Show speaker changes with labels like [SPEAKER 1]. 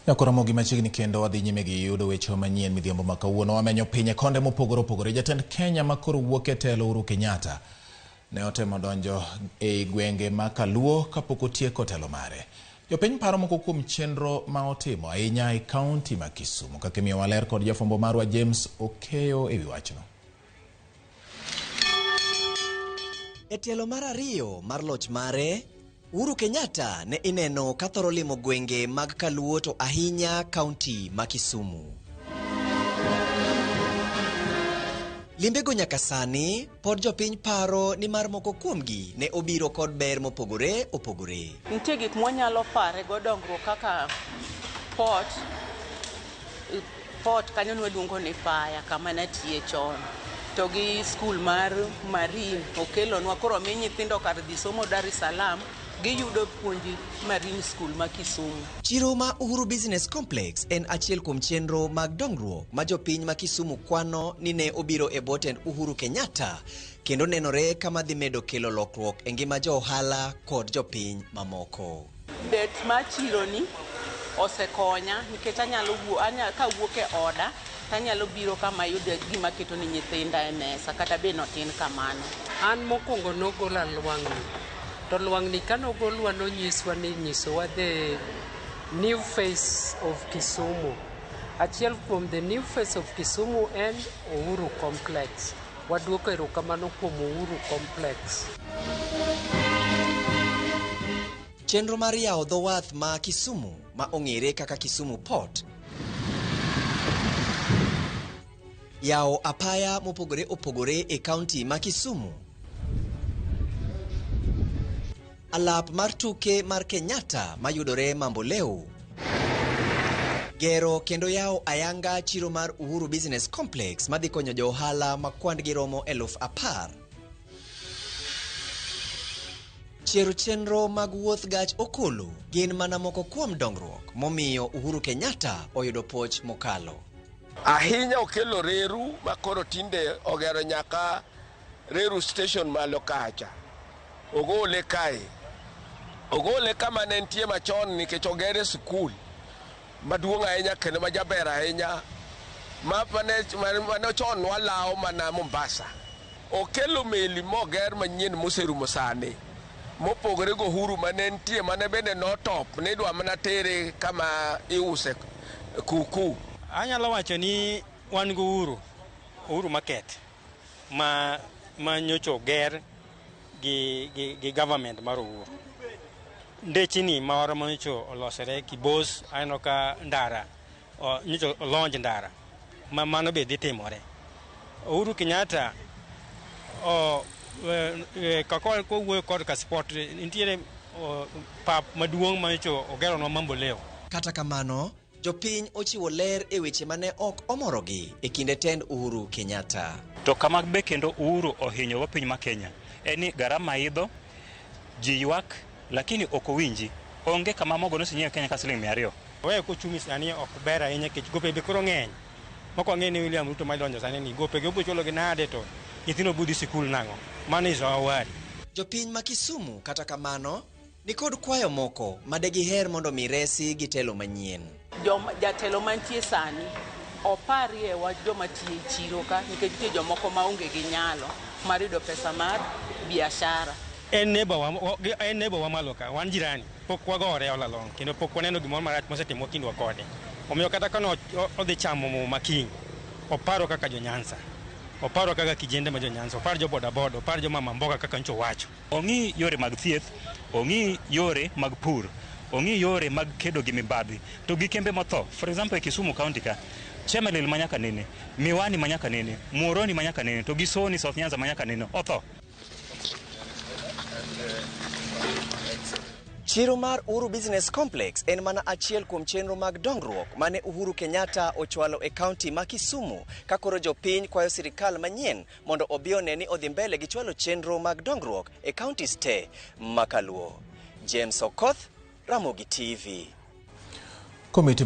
[SPEAKER 1] Nyako Ramogi machiegni kendo wadhi nyime gi yudo weche manyien midhiambo ma kawuono. Wamenyo piny e konde mopogore opogore. Jatend Kenya ma koro wuok e telo Uhuru Kenyatta ne otemo donjo ei gwenge ma Kaluo kapok otieko telo mare. Jopiny paro moko kuom chenro ma otimo ahinya e kaunti ma Kisumu. Kaka imiyowa ler kod jafwambo marwa James Okeyo ewi wachno.
[SPEAKER 2] E tielo mar ariyo mar loch mare, Uhuru Kenyatta ne ineno ka thoro limo gwenge mag Kaluo to ahinya kaunti ma Kisumu. Limbego nyaka sani pod jopiny paro ni mar moko kuomgi ne obiro kod ber mopogore opogore.
[SPEAKER 3] Nitie gik mwanyalo pare go dongruok kaka port, port kanyo nwaluongo ni Paya kama natiye chon. To gi skul mar Marine okelonwa koro mi nyithindo kar dhi somo Dar es Salaam giyudo puonj Marine School ma Kisumu.
[SPEAKER 2] Chiro ma Uhuru Business Complex en achiel kuom chenro mag dongruok ma jopiny ma Kisumu kwano ni ne obiro e bwo tend Uhuru Kenyatta kendo nenore kama dhi medo kelo lokruok e ngima jo ohala kod jopiny mamoko.
[SPEAKER 3] Bet mar chironi osekonya nikech anyalo wuo, kawuok e oda tanyalo biro kama ayude gima aketo ni nyithinda e mesa kata bed notin kamano.
[SPEAKER 4] An mokwongo nogola lwang'ni, to lwang'ni kanogolwa nonyiswa ni nyisowa the new face of Kisumu. Achiel kuom the new face of Kisumu en Uhuru Complex. Waduoko erokamano kuom Uhuru Complex.
[SPEAKER 2] Chenro mar yawo dho wath ma Kisumu ma ong'ere kaka Kisumu Port, yawo apaya mopogore opogore e kaunti ma Kisumu, alap mar tuke mar Kenyatta mayudore Mamboleo, gero kendo yawo ayanga chiro mar Uhuru Business Complex madhi konyo jo ohala ma kwandgi romo 10,000. Chiero chenro mag wuoth gach okolo gin mana moko kuom dongruok momiyo Uhuru Kenyatta oyudo puoch mokalo.
[SPEAKER 5] Ahinya okelo reru ma koro tinde ogero nyaka reru station malo kacha. Ogole kae. Ogole kama ne nitie machon nikech ogere sikul maduong' ahinya kendo majaber ahinya ma mane chon walawo mana Mombasa. Okelo meli moger manyien moserumo sani mopogore go Uhuru mane nitie mane bende notop nidwa mana tere kama iuse kuku.
[SPEAKER 6] Anyalo wacho ni wan go Uhuru, Uhuru Market ma nyocha oger gi government mar Uhuru. Ndechni moro manyocha olosore Kibos, aneno ka ndara nyocha olonj ndara ma mano be dhi timore. Uhuru Kenyatta kaka kowuoyo korka sport nitiere pap maduong' manyocha ogeronwa Mamboleo.
[SPEAKER 2] Kata kamano, jopiny ochiwo ler e weche mane ok omorogi e kinde tend Uhuru Kenyatta.
[SPEAKER 7] To kama be kendo Uhuru ohinyowa piny ma Kenya en ni garama idho, ji ywak, lakini ok owinji. Onge kama mogo nosenyiew Kenya ka siling 200.
[SPEAKER 6] Weyo kochumi sani ok ber ahinya nikech gope be koro ng'eny. Moko wang'e ni William Ruto madonjo sani ni gope gi obiro chulo gi nade to nyithindo biro dhi sikul nang'o. Mano is our worry.
[SPEAKER 2] Jopiny ma Kisumu kata kamano nikod kwayo moko ma degiher mondo mi resi gi telo manyien.
[SPEAKER 3] Jatelo mantie sani oparie wach joma tiyo e chiro ka nikech nitie jomoko maonge gi nyalo mar yudo pesa mar biashara.
[SPEAKER 6] En neighbor wa malo ka, wan jirani, pok wagore all along kendo pok waneno gimoro marach mosetimo kindwa kode. Omiyo kata ka odhi chamo muma kiny, oparo kaka jo Nyanza, oparo kaka kijende ma jo Nyanza, oparo jo boda boda, oparo jo mama mboga kaka ncho wacho.
[SPEAKER 7] Ong'i yore mag thieth, ong'i yore mag pur, ong'i yore mag kedo gi mibadhi, to gi kembe motho. For example, e Kisumu County ka, Chemelil manyaka nene, Miwani manyaka nene, Muhoroni manyaka nene, to gi Soni South Nyanza manyaka nene, otho.
[SPEAKER 2] Chiro mar Uhuru Business Complex en mana achiel kuom chenro mag dongruok mane Uhuru Kenyatta ochwalo e kaunti ma Kisumu ka koro jopiny kwayo sirikal manyien mondo obi one ni odhi mbele gi chwalo chenro mag dongruok e counties te ma Kaluo. James Okoth, Ramogi TV.
[SPEAKER 1] Komiti